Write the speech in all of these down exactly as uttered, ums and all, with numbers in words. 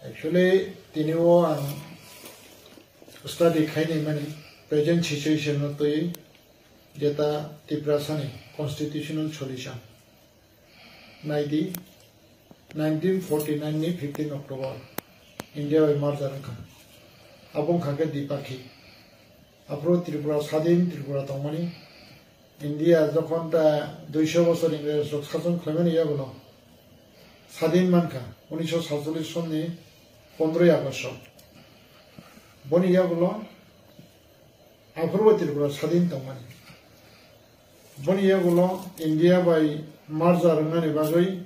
Actually, tini o ang study khainai mani present situation no twi jeta Tiprasani constitutional solution. Naidi, nineteen forty-nine ni fifteen October India bai merger wngkha. Abo wngkha khe Dipakhi. Aphuru Tripura sadin Tripura tongmani. India jokhon ta duiso bosor Ingres rok sason khlaimani yagulo sadin mankha, unisho satchollish sonni pondroi August o. Boni yagulo aphuru bo Tripura sadin tongmani. Boni yagulo India bai merger wngnani bagwi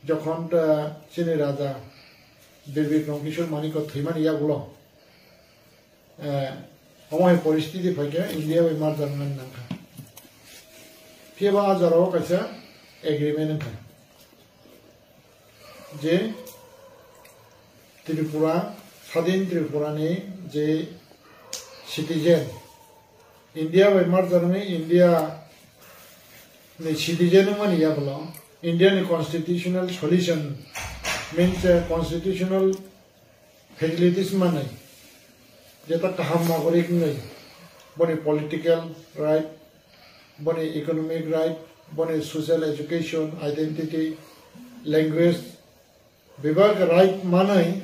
jokhon ta chini raja Bir Bikram Kishore Manikya thwimani yagulo, eh, omo hai poristiti phaikhe India bai merger wngnani nangkha. Phiya ba a jorao kaisa agreement wngkha je Tripura, sadin Tripura ni je citizen, India bai merger wngwi India ni citizen wngmani yagulo India ni constitutional solution means, eh, constitutional facilities manwi, jeta kaham nagorik wngwi, boni political right, boni economic right, boni social education, identity, language, bebak right manwi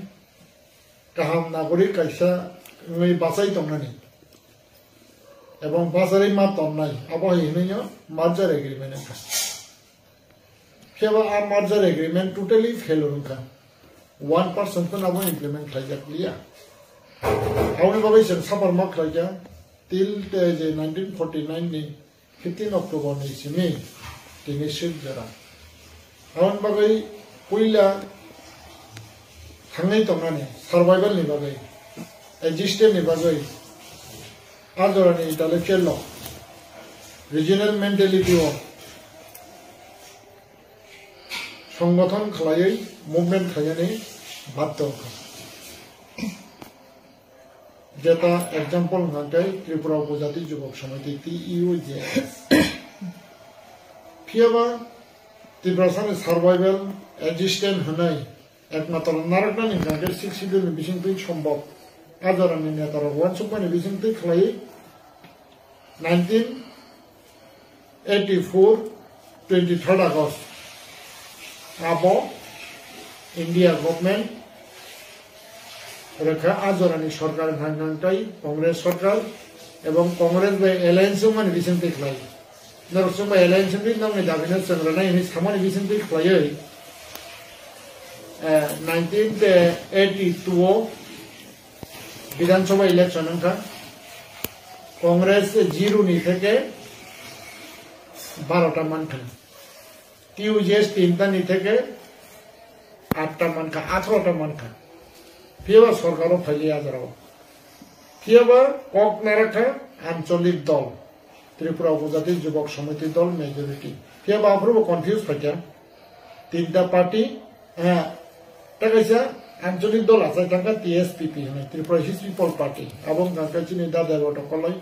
kaham nagorik kaisa wngwi bachai tongnani ebong bacharwi ma tonnai, abo hai hwnwi no merger agreement wngkha. Phiya ba a merger agreement totally failure wngkha. One percent phano abo implement khlaijak liya. Aboni bagwi chwng suffer ma khlaikha till te je nineteen forty-nine ni fifteen October ni simi tini sik jora. Aboni bagwi puila thangwi tongnani survival ni bagwi, existence ni bagwi a jorani intellectual rok regional mentality o songgothon khlaiwi movement khlainani baddo wngkha. Jeta example hwnkha khe Tripura Upajati Jubak Samiti, T U J S. Phiya ba Tiprasani survival, existence hwnwi ekmatro narwknani hwnkha khe Sixth Schedule ni bisingtwi sombok a jorani netarok uansukmani bisingtwi khlaiwi nineteen eighty-four, twenty-third August abo India government rwkha, a jorani sorkar hwnkha khe Congress sorkar ebong Congress bai alliance wngmani bisingtwi khlai. Norok chwng bai alliance wngwi nokni dabi no chwng rwnai hwnwi samani bisingtwi khlaiwi, eh, nineteen eighty-two o Bidhan Sabha election wngkha. Congress zero ni theke barota mankha. T U J S tinta ni theke atta mankha, atharota mankha. Phiya ba sorkar o phailiya a jorao. Phiya ba kok narakha ancholik dol. Tripura Upajati Jubak Samiti dol majority. Phiya ba aphuru bo confuse phaikha. Tinta party, eh, ta kaisa ancholik dol achai thangkha T S P P hwnwi, Tripura Hills People Party. Abo wngkha khe chini da Debbrata Koloi,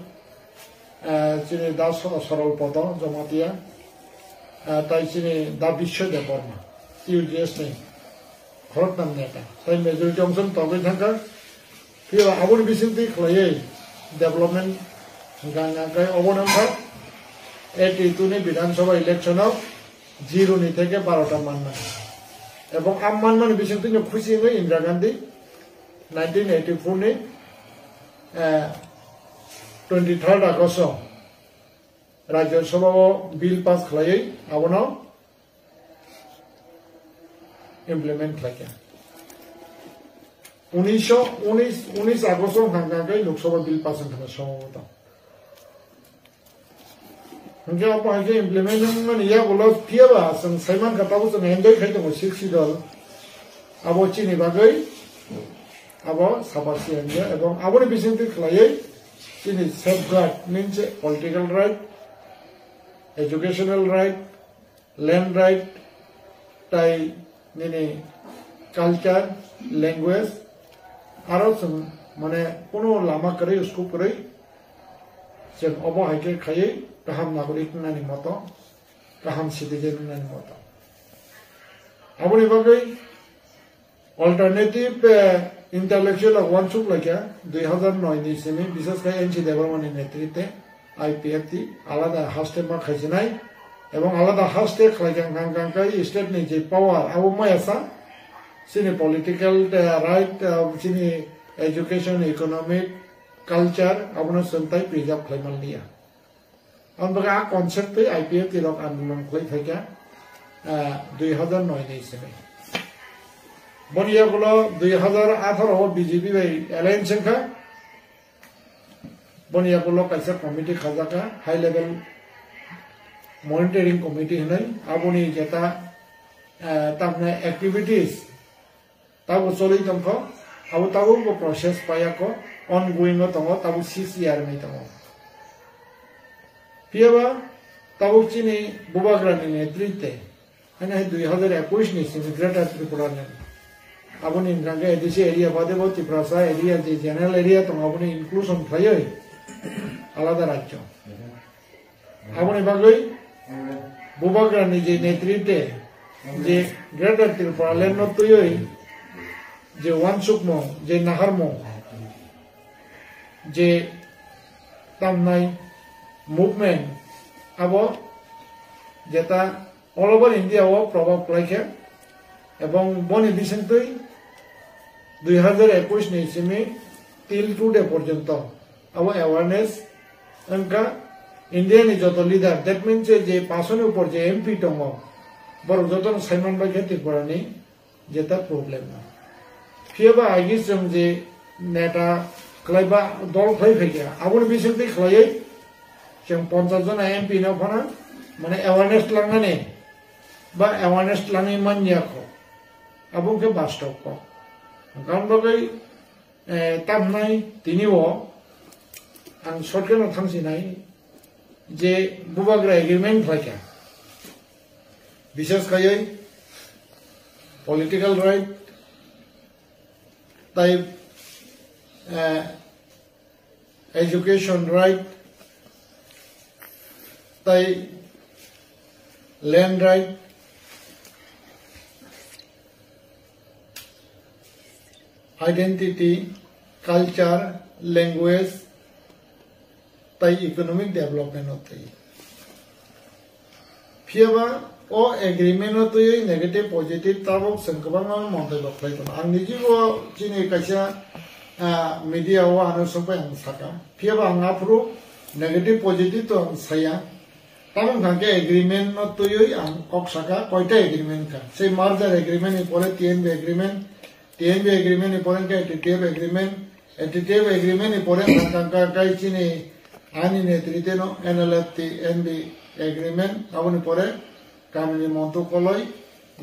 eh, chini da Sor-, Sorol Podo Jamatia, eh, tai chini da Biswa Debbarma, T U J S ni khoroknam neta. Tai majority ongchong togwi thangkha. Phiya aboni bisingtwi khlaiwi development hwnkha hwnkha khe obo no wngkha eighty two ni Bidhan Sabha election o zero ni theke barota mannai. Ebong a manmani bisingtwi no khusi wngwi Indira Gandhi nineteen eighty four ni, eh, twenty third August o Rajya Sabha o bill pass khlaiwi abono implement khlaikha. Unisho, unis, unis August o hwnkha khe Lok Sabha bill pass wngkha somboboto. Hwnkhe abo hai khe implement wngmani yagulo phiya ba chwng sai mankha, tabuk chwng enjoy khai tongo Sixth Schedule. Abo chini bagwi abo sabar se wngya, ebong aboni bisingtwi khlaiwi chini safeguard means political right, educational right, land right, tai nini culture, language, aro chwng mane kuno lama kwrwi, scope kwrwi, chwng obo hai khe khaiwi kaham nagorik wngnani moto, kaham citizen wngnani moto. Aboni bagwi Alternative, eh, intellectual rok uansuk laikha, dui hazar noi ni simi, bises khe N C Debbarma ni netrite I P F T alada haste ma khaisinai, ebong alada haste khlaikha hwnkha hwnkha khe state ni je power abo maya sa, chini political, eh, right, eh, chini education, economic, culture abono chwng tai preserve khlai manliya. Ang bagwi a concept tei I P F T rok andolon khlai phaikha, ah, dui hazar noi ni simi. Boni yagulo dui hazar atharo o B J P bai alliance wngkha. Boni yagulo kaisa committee khajakha, high level monitoring committee hinwi. Aboni jeta, ah, tamni activities Tabuk choli tongkho, abo tabuk bo process paiya kho, ongoing o tongo, tabuk six year wngwi tongo. Phiyaba tabuk chini Bubagra ni netrite, haino hai dui hazar ekush ni simi Greater Tripura ni aboni wngkha khe A D C area bade bo Tiprasa area je general area tongo aboni inclusion khlaiwi alada rajyo. Aboni bagwi Bubagra ni je netrite je Greater Tripura Land no twiwi je uansukmung, je naharmung, je tamnai movement, abo jeta all over India o probab kwlai khe, ebong boni bisingtwi dui hazar ekush ni simi till today porjonto abo awareness wngkha India ni joto leader, that means je paso ni upor je M P tongo, borok jotono saiman bai khe Tripura ni jeta problem no. Phiyaba agi chwng je neta khlaiba dol khlai phaikha, aboni bisingtwi khlaiwi chwng ponchas jona M P no phano mane awareness langnani ba awareness langwi manya kho, abo wngkhe bastob kok. Hwnkhe bagwi, eh, tamnai tini o ang shortcut no thangsinai je Bubagra agreement phaikha, bises khaiwi political right tai, eh, education right, tai land right, identity, culture, language, tai economic development o twi. Phiyaba o agreement o twiwi negative positive tabuk chwng kwbangma montoi rok khlai tongo. Ang niji bo chini kaisa, ah, media o ano sokbai ang saka. Phiyaba ang aphuru negative positive to ang saya. Tamo wngkha khe agreement no twiwi ang kok saka, koita agreement kha. Sei merger agreement ni pore T N B agreement, T N B agreement ni pore wngkha T T F agreement, T T F agreement ni pore wngkha kha kai chini ani netrite no N L F T N B agreement, aboni pore kamini Montu Koloi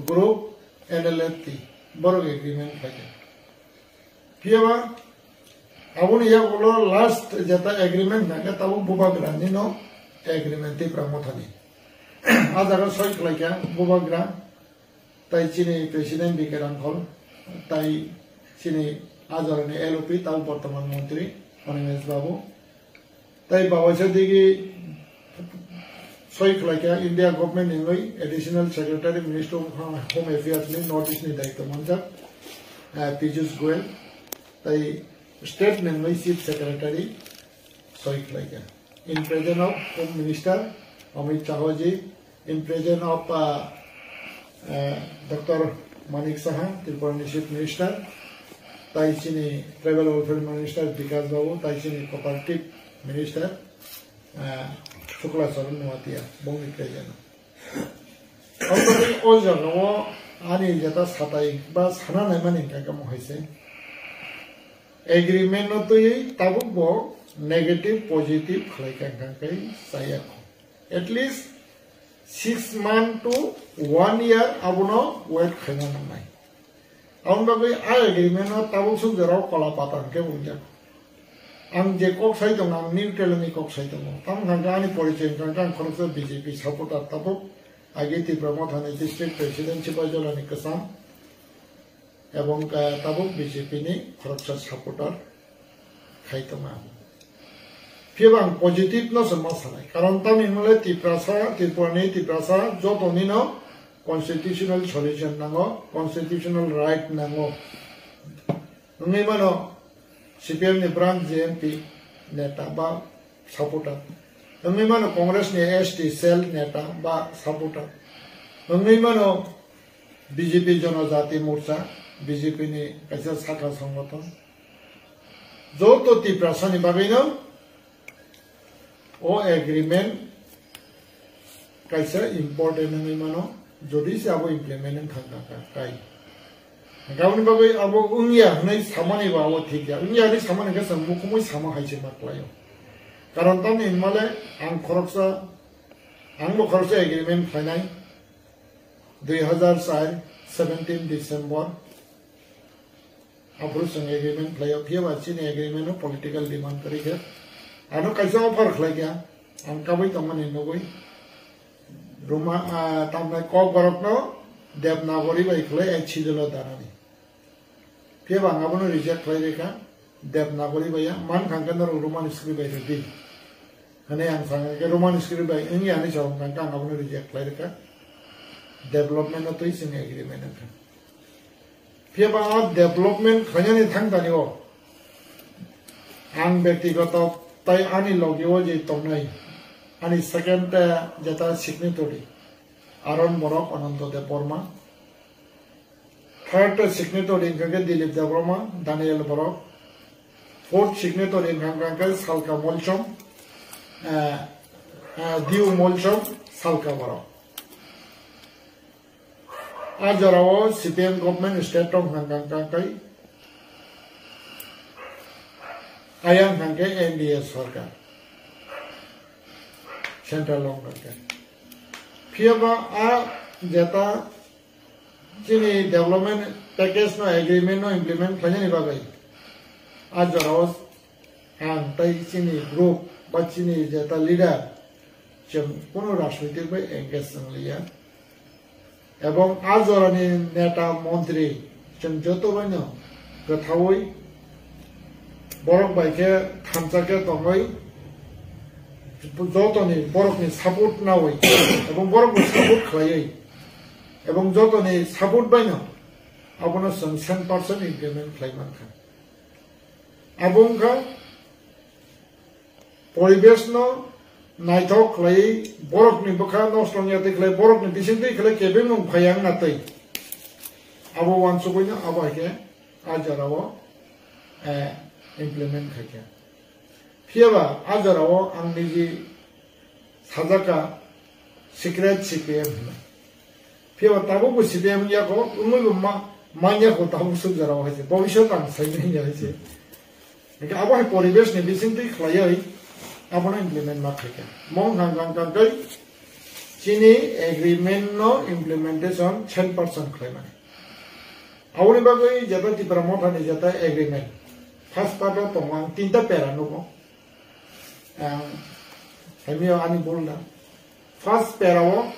group N L F T borok agreement khaikha. Phiyaba aboni yagulo last jeta agreement hwnkha khe tabuk Bubagra ni no agreement Tipra Mothani. A jaga soi khlaikha Bubagra, tai chini president B K Rangkhol, tai chini a jorani L O P, tabuk bortoman montri Animesh Babu. Tai bawaisa digi soi khlaikha India government ni wngwi Additional Secretary Ministry of Home Affairs ni North East ni daitw manjak, eh, Piyush Goyal, tai state ni wngwi Chief Secretary soi khlaikha. In presence of Home Minister Amit Shah ji, in presence of, uh, uh, Doctor Manik Saha, Tripura ni Chief Minister, tai chini Tribal Welfare Minister Bikash Babu, tai chini Cooperative Minister, uh, Shukla Charan Noatia, bongni present. Aboni o jaga o ani jeta satai ba sana naimani hwnkha khe mo hai se. Agreement no twiwi tabuk bo negative positive khlai kha hwnkha khe chaya kho. At least six month to one year abono wait khaina nangnai. Aboni bagwi a agreement no tabuk suk jorao kola pata hwnkhe wngjak. Ang je kok sai tongo, ang neutral ni kok sai tongo. Tamo hwnkha khe ani porichoi hwnkha khe ang khoroksa B J P supporter tabuk agi Tipra Mothani district president Sipaijala ni kwcham. Ebong, eh, tabuk B J P ni khoroksa supporter khai tongo. Phiyaba ang positive no se ma sanai. Karon tamni hwnle Tiprasa, Tripura ni Tiprasa joto ni no constitutional solution nango, constitutional right nango. Wngwi mano C P M ni branch J M P neta ba supporter. Wngwi mano Congress ni S T cell neta ba supporter. Wngwi mano B J P Jonojati Morcha, B J P ni kaisa sakha songgothon. Joto Tiprasani bagwino o agreement kaisa important wngwi mano, jodi se abo implement wngkha kha kai. Aboni bagwi abo wngya hwnwi samani ba abo thik ya. Wngya hwnwi samani khe chwng mukhumui sama hai se ma khlaio. Karon tamni hinmale ang khoroksa, ang bo khoroksa agreement khlainai dui hazar char, seventeen December. Aphuru chwng agreement khlaio, phiya ba chini agreement o political demand kwrwi khe. Ano kaisa offer khlai kha, ang kabui tongmani nugui. Ruma, ah, tamni Kokborok no Devanagari bai khlai, ai chidolo danani. Phiya ba ang abono reject khlai rikha, Devanagari bai ya, man kha khe norok Roman script bai rwdi. Hwnwi ang sakha khe Roman script bai wngya hwnwi sa wngkha khe ang abono reject khlai rikha. Development no twi chwng agreement wngkha. Phiya ba a development khlainani thang tani o ang byaktigoto tai ani logi o je tongnai ani second, eh, jeta signatory Aron Borok, Ananto Debbarma. Third signatory wngkha khe Dilip Debbarma, Daniel Borok. Fourth signatory wngkha khe Salka Molsom, eh, eh, Diu Molsom, Salka Borok. A jorao C P M government state rok hwnka hwnka kai ayang hwnka khe N D A sarkar central rok hwnka khe. Phiya ba a jeta chini development package no agreement no implement khlainani bagwi a jorao ang tei chini group ba chini jeta leader chwng kunu rajnitik bai engage wng liya. Ebong a jorani neta montri chwng joto baino kwthaui borok bai khe thansa khe tongwi jotoni borokni support naui ebong borokni support khlaiwi ebong jotoni support baino abono chwng cent percent implement khlai mankha. Abo wngkha poribesh no naithok khlaiwi, borokni bwkha nosto wngya twi khlai, borokni bisingtwi khlai kebengmung phaiya wngna twi. Abo uansugwino abo hai khe a jorao, eh, implement khai kha. Phiya ba a jorao ang niji sajak kha secret C P M hwnwi. Phiya ba tabuk bo C P M wngya kho, wngwi bo ma-, manya kho tabuk suk jorao hai se. Bobisot ang saimanya hai se. Hingke abo hai poribesh ni bisingtwi khlaiwi abono implement ma khaikha. Mong hang hang kangkai chini agreement no implementation cent percent khlaimani. Aboni bagwi jeta Tipra Motha ni jeta agreement first part o tongo ang tinta pera nugo. Ang hamya ani bol da. First pera o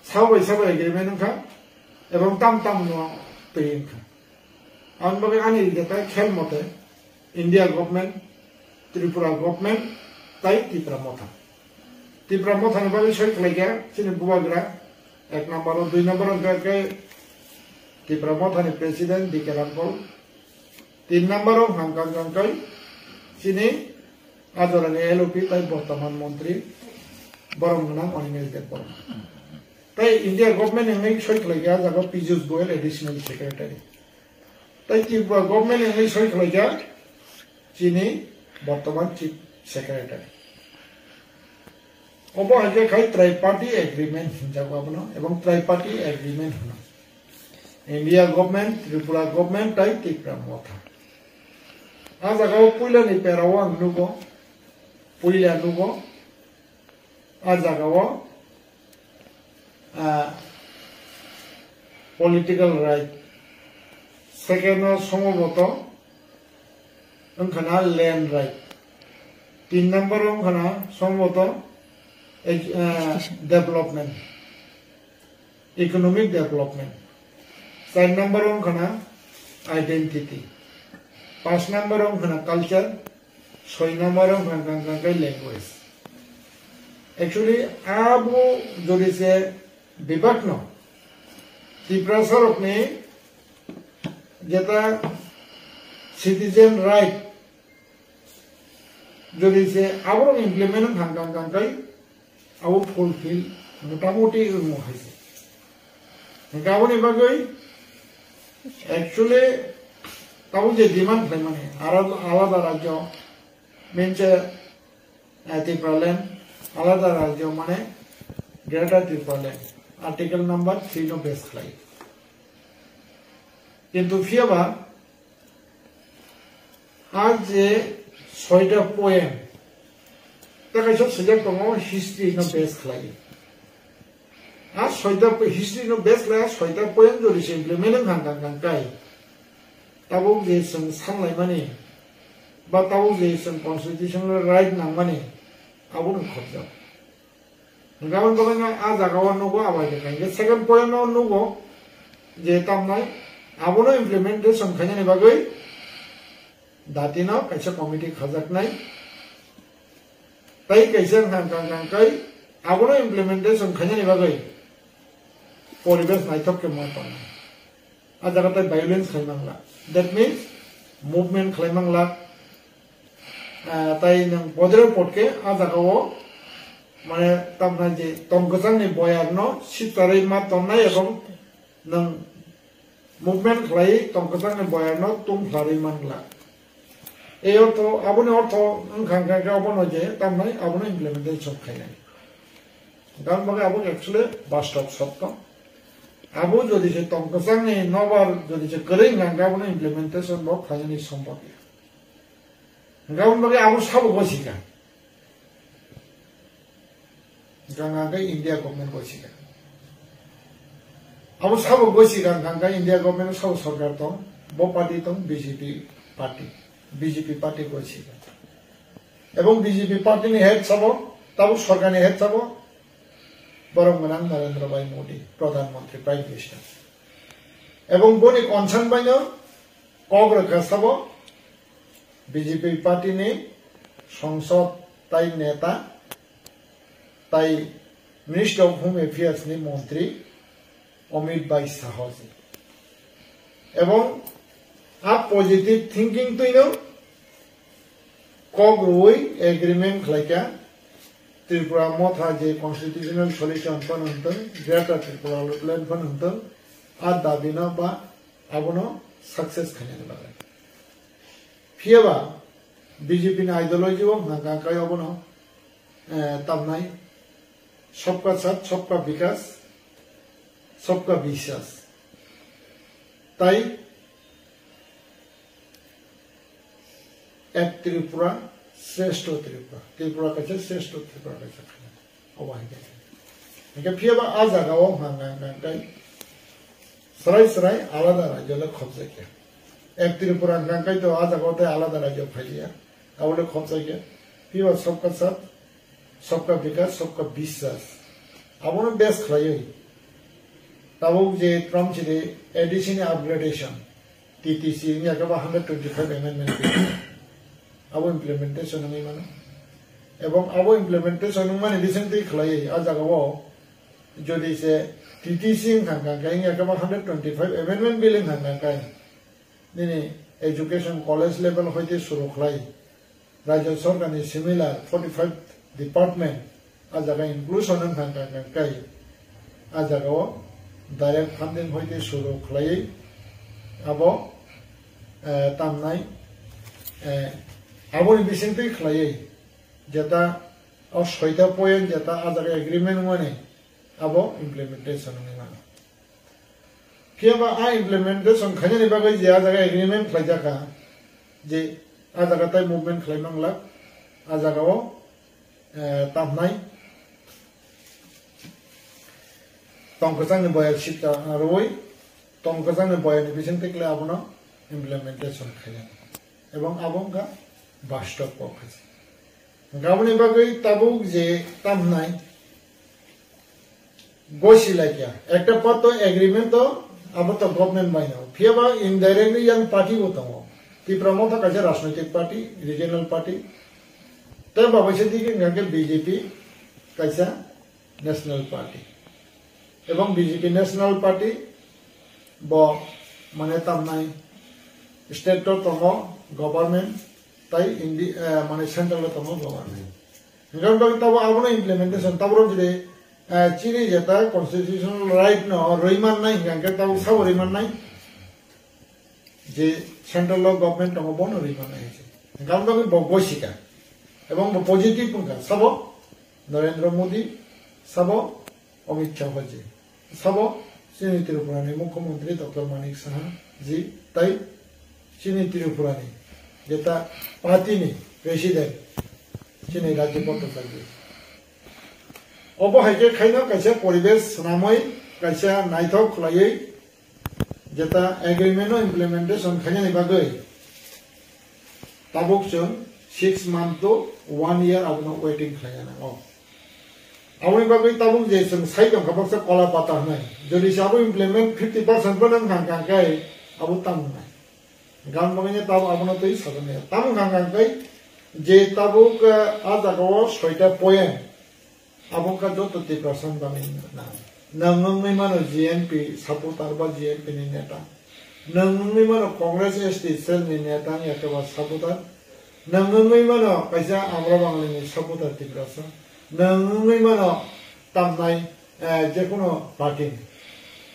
sabo bai sabo agreement wngkha ebong tam tam no twi wngkha. Aboni bagwi ani jeta khel mote India government, Tripura government, tai Tipra Motha. Tipra Motha ni bagwi soi khlai kha chini bubagra ek number o, dui number o hwnkha khe Tipra Motha ni president D K Rampal, tin number o hwnkha khe chini a jorani L O P tai bortoman montri borom gwnang Animesh Debbarma. Tai India government wngwi soi khlai kha a jaga Piyush Goyal additional secretary. Tai Tripura government wngwi soi khlai kha chini bortoman chief secretary. Obo hai khe khai triparty agreement hinjago abono, ebong triparty agreement hwno. India government, Tripura government tai Tipra Motha. A jaga o puila ni pera o ang nugo, puila nugo, a jaga o, ah, political right. Second o somboto wngkha na land right. Tin number o wngkha na somboto ej-, ah, development, economic development. Char number o wngkha na identity. Panch number o wngkha na culture. Soi number o wngkha kha kha kha language. Actually, abo jodi se bibak no Tiprasa rokni jeta citizen right jodi se aborok implement wng kha kang kang kai abo fulfill motamoti wngmo hai se. Hingke aboni bagwi actually tabuk je demand khlaimani alada, alada rajyo, minche, eh, Tipraland, alada rajyo mane Greater Tipraland, Article number three no base khlai. Kintu phiyaba a je soita poem, ta kaisa swijak tongo history no base khlai. A soita po-, history no base khlai, a soita poem jodi se implement wng kha kang kang kai. Tabuk je chwng sanlaimani, ba tabuk je chwng constitutional right nangmani, abono khobjak. Hingke aboni bagwi no a jaga o nugo abai khe, hingke second point o nugo je tamnai abono implementation khainani bagwi dati no kaisa committee khajaknai. Tai kaisa wngkha kang kang kai abono implementation khainani bagwi poribesh naithok khe ma tongnai. A jaga tai violence khlai mangla. That means movement khlai mangla. Ah, tai nwng bodre potke a jaga o mane tamna je tong kwchangni boyar no sitari ma tongnai ebong nwng movement khlai tong kwchangni boyar no tung khlai mangla. Ei ortho, aboni ortho wngkha hwnkhe abono je tamnai abono implementation khainai. Gan bagwi abo actually bastop sotto. Abo jodi se tong kwchangni nobar jodi se kwrwi hwnkha hwnkhe abono implementation bo khlainani sombok ya. Hwnkhe aboni bagwi abo sabo gosika. Hwnkha hwnkhe India government gosika. Abo sabo gosika hwnkha hwnkhe India government sabo sorkar tong, bo party tong B J P party. B J P party gosika. Ebong B J P party ni head sabo, tabuk sorkar ni head sabo, borok gwnang Narendra Bhai Modi, Pradhan Mantri, Prime Minister. Ebong boni concern bai no kok rwkha sabo B J P party ni songsod tai neta tai Ministry of Home Affairs ni montri Amit Bhai Shah ji. Ebong a positive thinking twino kok rwui agreement khlaikha Tripura Motha je constitutional solution phano hwntwng, Greater Tripura Land phano hwntwng, a dabino ba abono success khainani bagwi. Phiyaba B J P ni ideology o hwnkha hwnkha abono, eh, tamnai Sabka Saath, Sabka Vikas, Sabka Vishwas. Tai Ek Tripura, Shreshto Tripura. Tripura kaisa Shreshto Tripura kaisa khaina. Obo hai khe. Hingke phiyaba a jaga o hwnkha hwnkha hwnkha hwnkhe srai srai alada rajyo le khobjakya. Ek Tripura hwnkha hwnkhe to a jaga o tei alada rajyo phailiya. Abo le khobjakya. Phiyaba Sabka Saath, Sabka Vikas, Sabka Vishwas. Abono base khlaiwi. Tabuk je trom chini A D C ni upgradation, T T C wngya khe ba hundred twenty-five amendment bill. Abo implementation wngwi mano. Ebong abo implementation wngmani bisingtwi khlaiwi a jaga o jodi se T T C wngkha hwnkha hwnkhe wngya khe ba hundred twenty-five amendment bill wngkha hwnkha hwnkhe nini education college level hoite suru khlai Rajya Sorkar ni similar forty-five department a jaga inclusion wngkha hwnkha hwnkhe a jaga o direct funding hoite suru khlaiwi abo, eh, tamnai, eh, aboni bisingtwi khlaiwi jeta o soita point jeta a jaga agreement wngmani abo implementation wngwi mano. Phiyaba a implementation khainani bagwi je a jaga agreement khlaijakha, je a jaga tai movement khlai manglak, a jaga o, eh, tamnai tong kwchangni boyar sita rwui tong kwchangni boyarni bising tikle abono implementation khainani. Ebong abo wngkha bastop kok khaisa. Hwnkhe aboni bagwi tabuk je tamnai gosi laikya. Ekta part to agreement to abo to government bai no. Phiyaba indirectly yang party bo tongo. Tipra Motha kaisa rajnoitik party, regional party. Tei babaisa digi hwnkhe B J P kaisa national party. Ebong B J P national party Bo mane tamnai state o tongo government tai Indi-, eh, mane central o tongo government. Hingkhe tabo abono implementation tabo rok jodi, eh, chini jeta constitutional right no rwi mannai hingkhe tabo sabo rwi mannai je central o government tongo bono rwi mannai hai se. Hingkhe bo gosika ebong bo positive wngkha sabo Narendra Modi sabo Amit Shah ji. Sabo chini Tripura ni Mukhyamantri Doctor Manik Saha ji tai chini Tripura ni jeta party ni president chini Rajyapal Bhattacharya ji. Obo hai khe khaino kaisa poribesh swnamwi kaisa naithok khlaiwi jeta agreement no implementation khainani bagwi tabuk chwng six month to one year abono waiting khlaiya nango. Aboni bagwi tabuk je chwng sai tongkha baksa kola pata hwnwi. Jodi se abo implement fifty percent phano wngkha hwnkha khe abo tamo wngnai. Gan bagwi tabuk abono twi sajaknai. Tamo wngkha hwnkha khe je tabuk, eh, a jagao soita point abo wngkha joto Tiprasa ni bagwi nang. Nang wngwi mano G N P supporter ba G N P ni neta. Nwng wngwi mano Congress S T cell ni neta wngya khe ba supporter. Nwng wngwi mano kaisa Amra Bangli ni supporter Tiprasa. Nwng wngwi mano tamnai, eh, jekhuno party ni.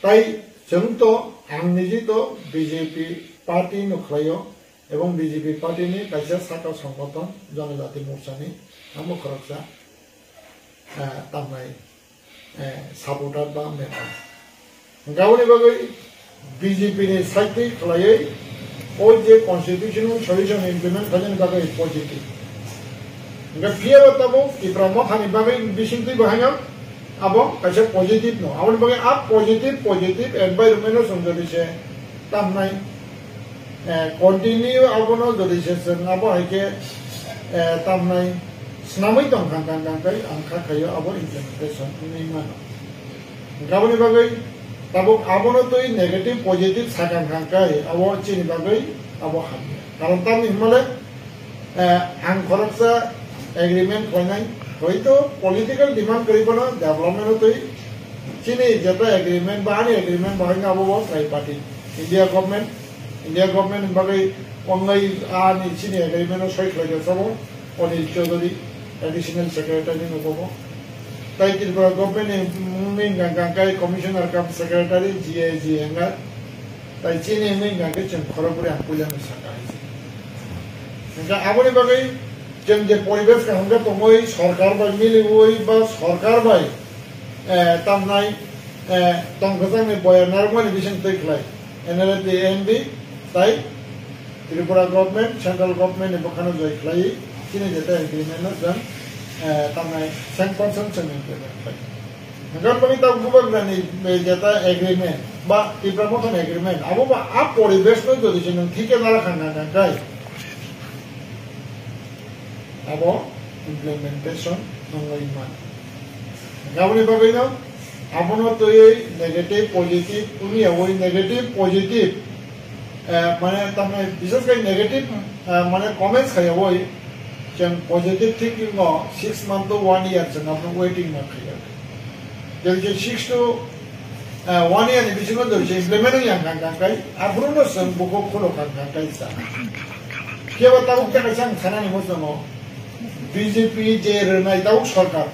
Tai chwng to, ang niji to B J P party no khlaio ebong B J P party ni kaisa saka songgothon Jonojati Morcha ni amo khoroksa, eh, tamnai eh, supporter ba member. Hwnkhe aboni bagwi B J P ni side twi khlaiwi o je constitutional solution implement khlainani bagwi positive. Hwnkhe phiya ba tabuk Tipra Motha ni bagwi bising twi bo haino abo kaisa positive no. Aboni bagwi a positive, positive environment no chwng jodi se tamnai, eh, continue abono jodi se chwng abo hai khe, eh, tamnai swnamwi tong kha, kang kang kai ang kha khaio abo implementation wngwi mano. Hwnkhe aboni bagwi tabuk abono twi negative positive sakang kang kai abo chini bagwi abo hamya. Karon tamni hwnmale, eh, ang khoroksa agreement khlainai, hoito political demand kwrwi bono development o twi chini jeta agreement ba ani agreement bahai abo bo tripartite. India government, India government ni bagwi ongnai ani chini agreement o soi khlai jasa bo Anil Chaudhary, additional secretary ni nugo bo. Tai Tripura government ni mung ni hwnkha hwnkha khe commissioner cum secretary G I G wngkha. Tai chini wngwi hwnkha khe chwng khorokbrwi ang puila no sakha hai se. Hwnkhe aboni bagwi chwng je poribesh kaham khe tongwi sorkar bai miliwi ba sorkar bai, eh, tamnai, eh, tong kwchangni boyar narwkmani bising twi khlai N L F T, N B tai Tripura government, central government ni bwkhano joi khlaiwi chini jeta agreement no chwng, eh, tamnai cent percent chwng implement khlai. Hwnkhe bini tabuk bubagrani, eh, jeta agreement ba Tipra Mothani agreement, abo ba a poribesh no jodi se nwng thik khe nara kha nang kha khe abo implementation wngwi mano. Aboni bagwi no abono twiwi negative positive wngya wi negative positive, eh, mane tamni bises khai negative, eh, mane comments khaiya wi chwng positive thinking no six month to one year chwng abono waiting ma khaiya. Jodi je six to, eh, one year ni bisingo jodi je implement wngya kha kha khai aphuru no chwng bukhuk khulo kha kha khai sa. Kebo tabuk khe kaisa ang sanani muchungo B J P je rwnai tabuk sorkar,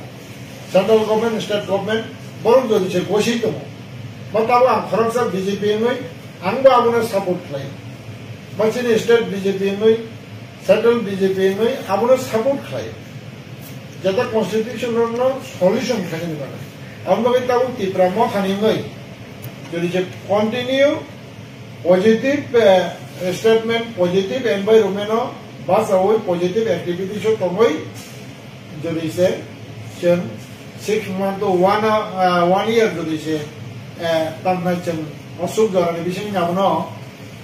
central government, state government, borok jodi se goswi tongo. Bo tabuk ang khoroksa B J P wngwi ang bo abono support khlai. Bo chini state B J P wngwi, central B J P wngwi abono support khlai. Jeta constitution rokno solution khlainani bagwi. Aboni bagwi tabuk Tipra Mothani wngwi jodi se continue positive, eh, statement, positive environment o bachawi positive activities o tongwi jodi se chwng six month to one, ah, one year jodi se, eh, tamnai chwng osuk jorani bising abono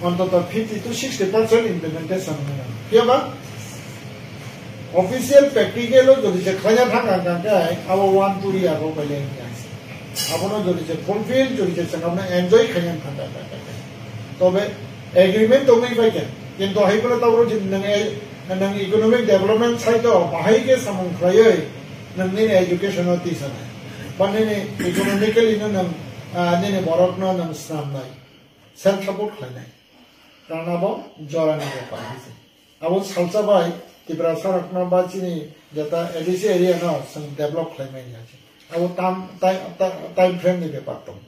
ontoto fifty to sixty percent implementation wngwi mano. Phiya ba official practical o jodi se khlaina thang kha khe abo one two year rok bai le wngya. Abono jodi se fulfill jodi se chwng abono enjoy khaina thang kha khe. Tobe agreement tongwi bai khe kintu hai phano tabuk jodi nwng, nwng economic development side o bahai khe samung khlaiwi nwng nini education o tisanai ba nini economically no nwng, ah, nini borok no nwng swnamnai. self support khlainai. Karon abo jorani bepar hai se. Abo salsa bai Tiprasa rokno ba chini jeta A D C area no chwng develop khlaimani hai se. Abo tam-, tai-, ta-, time frame ni bepar tong.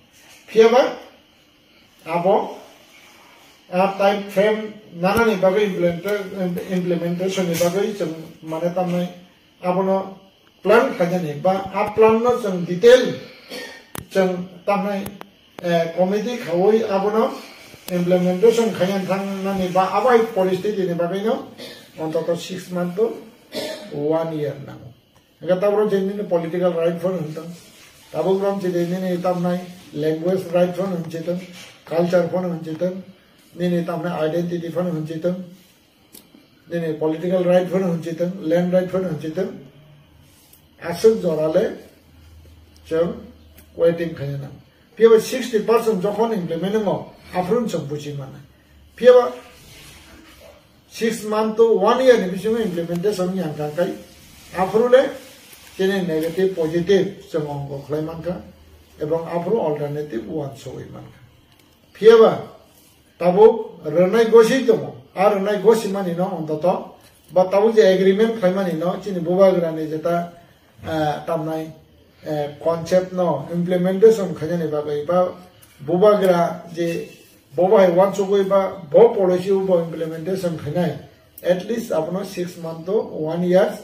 Phiya ba abo a time frame nanani bagwi implementa-, implementation ni bagwi chwng mane tamnai abono plan khainani ba a plan no chwng detail chwng tamnai, eh, committee khaui abono implementation khaina thangnani ba abai poristiti ni bagwi no ontoto six month to one year nango. Hingke tabro je nini political right phano hwn tong, tabuk rom je nini tamnai language right phano hwn je tong, culture phano hwn je tong, nini tamnai identity phano hwn je tong, nini political right phano hwn je tong, land right phano hwn je tong, aswk jora le chwng waiting khaina nang. Phiya ba sixty percent jokhon implement wngo, aphuru chwng buji mano. Phiya ba six month to one year ni bisingo implementation yang kang kai. Aphuru le chini negative positive chwng ongko khlai mankha, ebong aphuru alternative uansugwi mankha. Phiya ba tabuk rwnai gosi tongo, a rwnai gosi mani no ontoto ba tabuk je agreement khlai mani no chini bubagra ni jeta ah, tamnai, eh, concept no implementation khainani bagwi ba bubagra je bo bai uansugwi ba bo policy bo implementation khainai, at least abono six month to one years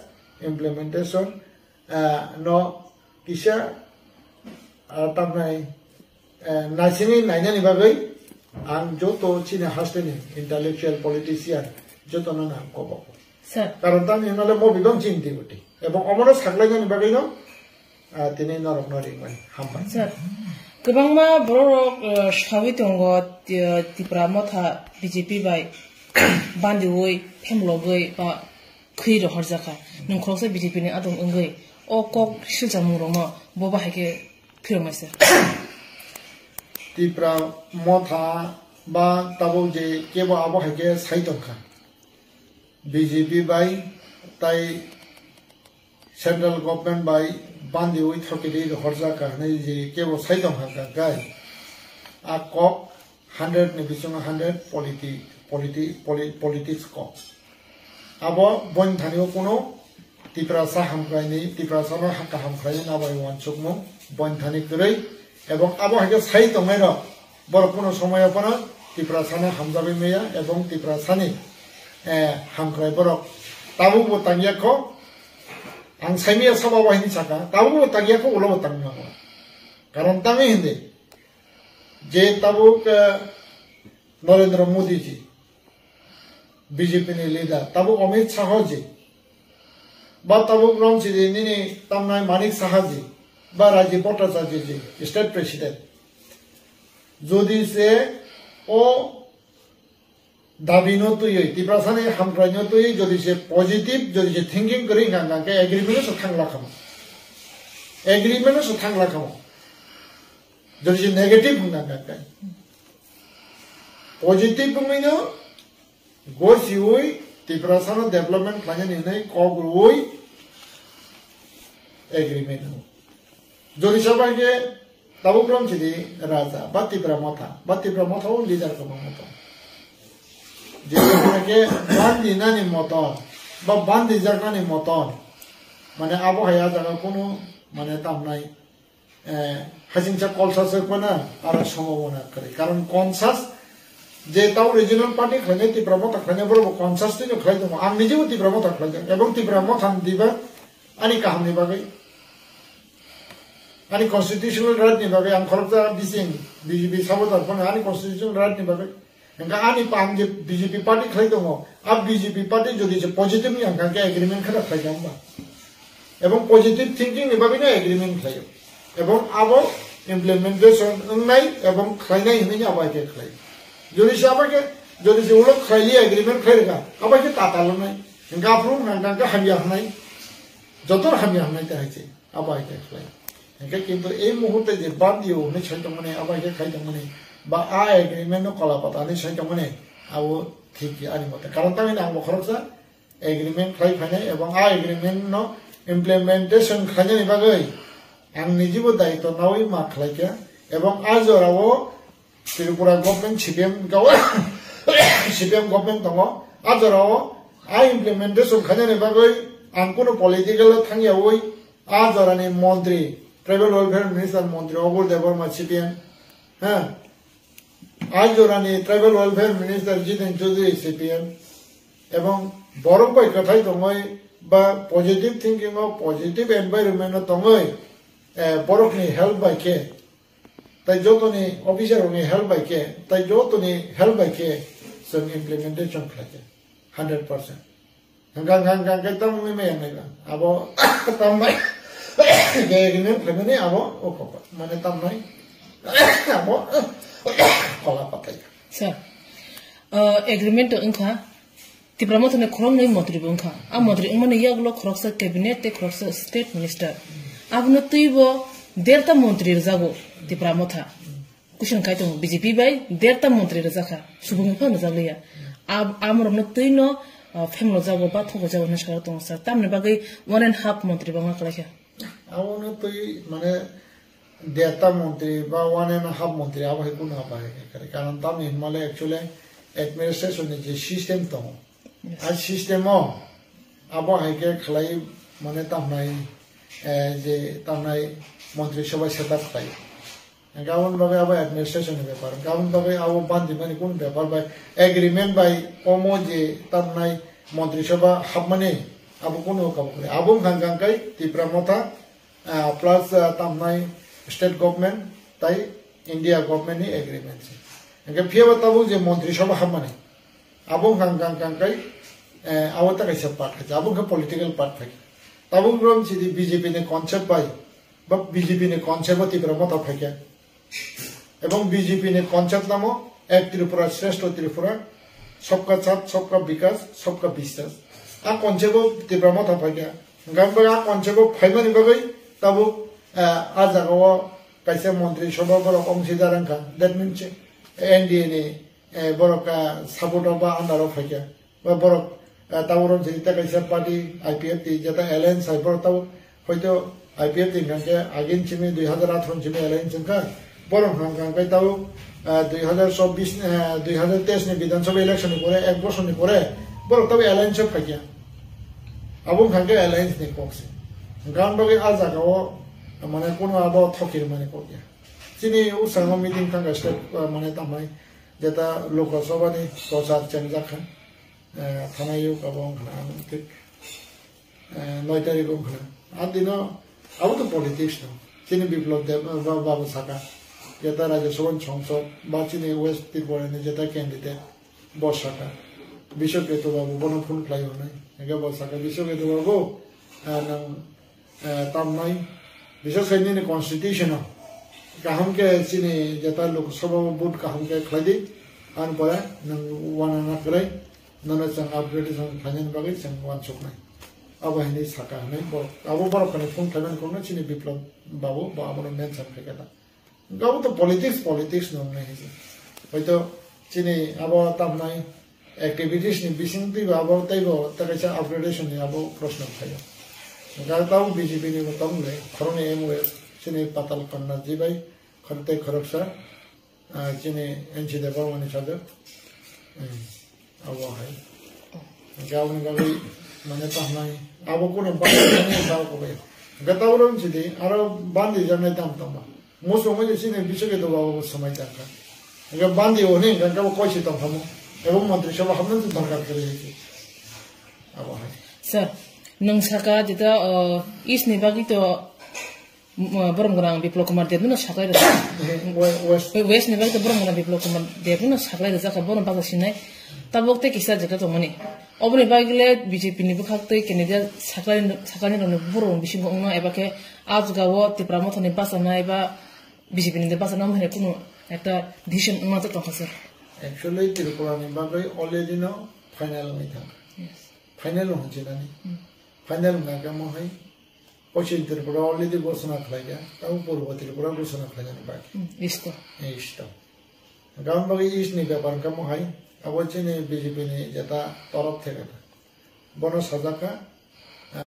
implementation, ah, no kisa, ah, tamnai, eh, naisingwi nainani bagwi ang joto chini hasteni intellectual politician jotono ang kobok. Sir. Karon tamni hwnale mo bidong chinti uti. Ebong omono saklainani bagwino, ah, tini norokno ringmani. Hambai. Sir, kwbangma bororok, eh, sawi tongo, ti-, Tipra Motha B J P bai bandiwi phemlogwi ba khwi rohorjakha. Nwng khoroksa B J P ni adong wngwi o kok silchamung rokno bo bahai khe phiroknai sir. Tipra Motha ba tabuk je kebo abo hai khe sai tongkha. B J P bai tai central government bai bandiwi thokiwi rohorjakha hwnwi je kebo sai tongkha hwnkha khe a kok hundred ni bisingo hundred politi-, politi-, poli-, politics kok. Abo boini thani o kuno Tiprasa hamkraini, Tiprasa no kaham khlaini nabai uansukmung boini thani kwrwi, ebong abo hai khe sai tongnai rok borok kuno somoyo phano Tiprasa no hamjagwi maya ebong Tiprasa ni, eh, hamkrai borok tabuk bo tangya kho, ang saimaya sabo abo hai saka, tabuk bo tangya kho, ulo bo tangma. Karon tangwi hindi je tabuk, eh, Narendra Modi ji, B J P ni leader, tabuk Amit Shah ji, ba tabuk Ram Sidi nini tamnai Manik Saha ji, ba Rajiv Bhattacharya ji, state president. Jodi se o dabi no twiwi, Tiprasa ni hamkrai no twiwi, jodi se positive, jodi se thinking kwrwi hwnka hwnka khe agreement no se thangla khamo. Agreement no se thangla khamo. Jodi se negative hwnka hwnka khe. Positive wngwi no gosiwi Tiprasa no development khlainani hwnwi kok rwui agreement no. Jodi sabai khe tabuk Ram Sidi Raja, ba Tipra Motha, ba Tipra Motha o leader kwbangma tong. Je khe bandi nani moton, ba bandi jaknani moton, mane abo hai a jaga kunu mane tamnai, eh, hasingsa kolsa se kono aro sombhabona kwrwi. Karon conscious je tau regional party khlainai Tipra Motha khlainai borok bo conscious twi no khlai tongo. Ang nijebo Tipra Motha khlaijak ebong Tipra Motha ni diba ani kaham ni bagwi, ani constitutional right ni bagwi ang khoroksa bising B J P supporter phano ani constitutional right ni bagwi. Hingke ani paham je B J P party khlai tongo, a B J P party jodi se positive ni hingka khe agreement kheno khlai tong ba. Ebong positive thinking ni bagwi no agreement khlaio. Ebong abo implementation wngnai ebong khlainai hinwi abo hai khe khlai. Jodi se abo khe, jodi se ulo khlaili agreement khlai rwkha, abo khe tatal wngnai. Hingke aphuru hwnka hingka khe hamya hwnai. Joto hamya hwnai te hai se. Abo hai khe khlai. Hingke kintu ei muhurte je bandi o hwnwi sai tongmani, abo hai khe khai tongmani, ba a agreement no kola pata hwnwi sai tongmani, abo thik ya ani mote. Karon tangwi ang bo khoroksa agreement khlai phainai ebong a agreement no implementation khlainani bagwi ang nijibo daitw nawi ma khlai kha ebong a jorao Tripura government C P M gov-, C P M government tongo. A jorao a implementation khainani bagwi ang kunu political thangyawi a jorani montri, tribal welfare minister montri Obul Debbarma C P M, ha, a jorani tribal welfare minister Jiten Chaudhary C P M, ebong borok bai kwthai tongwi ba positive thinking o positive environment o tongwi, eh, borokni help bai khe, tai jotoni officer rokni help bai khe, tai jotoni help bai khe chwng implementation khlai khe hundred percent. Hwnkha, hwnkha, hwnkha khe tamo wngwi maya nai ba. Abo tam bai khe agreement khlaimani abo o kok mane tam nai abo kola patai. Sir, uh, agreement to wngkha. Tipra Motha ni khoroknwi montri bo wngkha. A montri wngmani yagulo khoroksa cabinet tei khoroksa state minister. Abono twibo derta montri rwjago Tipra Motha. Kuchung kai tongo B J P bai derta montri rwjakha. Subungni phano rwjakliya. Ab-, amorokno twino, ah, phemlojago ba thogojago hinwi sawi tongo sir. Tamni bagwi one and half montri bo wngna kwlaikha. Abono twi mane derta montri ba one and half montri abo hai kunu abo hai khe kare. Karon tamni hinmale actually administration ni je system tongo. Yes. A system o abo hai khe khlai mane tamnai, eh, je tamnai montri sabha set up khlai. Hwnkhe aboni bagwi abo administration ni bepar. Hwnkhe aboni bagwi abo bandi mani kunu bepar bai agreement bai omo je tamnai montri sabha hapmani abo kunu kabuk khlai. Abo wngkha hwnkhe Tipra Motha ah, plus, ah, tamnai state government tai India government ni agreement se. Hingke phiya ba tabuk je montri sabha hapmani, abo hwnkha hwnkha hwnkha kai, eh, abo ta kaisa part hai, abo hwnkha political part hai. Tabuk rom sidi B J P ni concept bai, ba B J P ni concept o Tipra Motha phaikha. Ebong B J P ni concept namo Ek Tripura, Shreshtha Tripura, Sabka Saath, Sabka Vikas, Sabka Vishwas. A concept o Tipra Motha phaikha. Hingkhe a concept o phaimani bagwi tabuk, eh, a jaga o kaisa montri sabha borok ongsidar wngkha. That means N D A ni, eh, borok, ah, support o ba under o phaikha. Ba borok, ah, tabuk rom sini tei kaisa party I P F T jeta alliance hai borok tabuk hoito I P F T hingkha khe agin simi dui hazar atharo simi alliance wngkha. Borok hingkha khe tabuk, ah, dui hazar chobbish, ah, dui hazar teis ni Bidhan Sabha election ni pore, ek bosor ni pore borok tabuk alliance o phaikha. Abo hingkha khe alliance ni kok se. Hingkha ang bagwi a jaga o mane kunu abo thokir mani kok ya. Chini usango meeting thangkha state, ah, mane tamai jeta Lok Sabha ni prochar chengjak kha. Eh, thanai o kabo wngkha na, ang thik, eh, noi tarik o wngkha na. A dino, abo to politics no. Chini Biplab Deb, eh, ba-, babu saka. Jeta Rajya Sabha ni songsod, ba chini West Tripura ni jeta candidate, bo saka. Biswa Ketu babu, bono phone khlai hwnwi. Hingke bo saka, Biswa Ketu babu, eh, nang eh, tamnai, bises khai nini constitution o kaham khe chini jeta Lok Sabha o vote kaham khe khlai di, ani pore nwng uanana kwrwi, nono chwng upgradation khlainani bagwi chwng uansuknai. Abo hinwi saka hinwi borok, abo borok khani phone khlaimani kokno chini Biplab babu bo abono mention khaikha da. Abo to politics, politics no wngnai hai se. Hoito chini abo tamnai activities ni bising twibo abo teibo ta kaisa upgradation ni abo proshno phaio. Hingkhe abo B J P ni bo tong le khoroknwi M O A chini Patal Kanya ji bai khorok tei khoroksa, ah, chini N C Debbarma ni sajwk. Hmm. Abo hai. Hingke aboni bagwi mane tahnai. Abo kunu bandi jani sao kobai. Hingke taboro wngsi di, aro bandi janai tam tongma. Musu wngwi chini Biswa Ketu babu bo swmai tangkha. Hingke bandi hwnwi hingke abo koisi tongkhamu. Ebo montri sabha hapnani dorkar kwrwi hai se. Abo hai. Sir, nwng saka jeta, uh, East ni bagwi to M-, borom gwnang Biplab Kumar Deb no saklai rwjak. West. West ni bagwi to borom gwnang Biplab Kumar Deb no saklai rwjak kha, borom baksa sinai. Tabuk tei kisa jeta tongmani. Oboni bagwi le B J P ni bwkhak tei candidate saklai, saklai rokni borok bisingo wngno eba khe a jaga o Tipra Motha ni bachana eba B J P ni de bachana wngmani kunu ekta decision wngma tongkha sir. Actually, Tripura ni bagwi already no final wngwi thangkha. Yes. Final no hwnjinani. Hmm. Final wngkha khe mo hai Pochin Tripura already ghosona khlaikha, tamo Purbo Tripura ghosona khlainani bagwi. Hmm, East o. East o. Hwnkhe aboni bagwi East ni bepar hwnkhe mohai, abo chini B J P ni jeta torop theke ta. Bono sajak kha,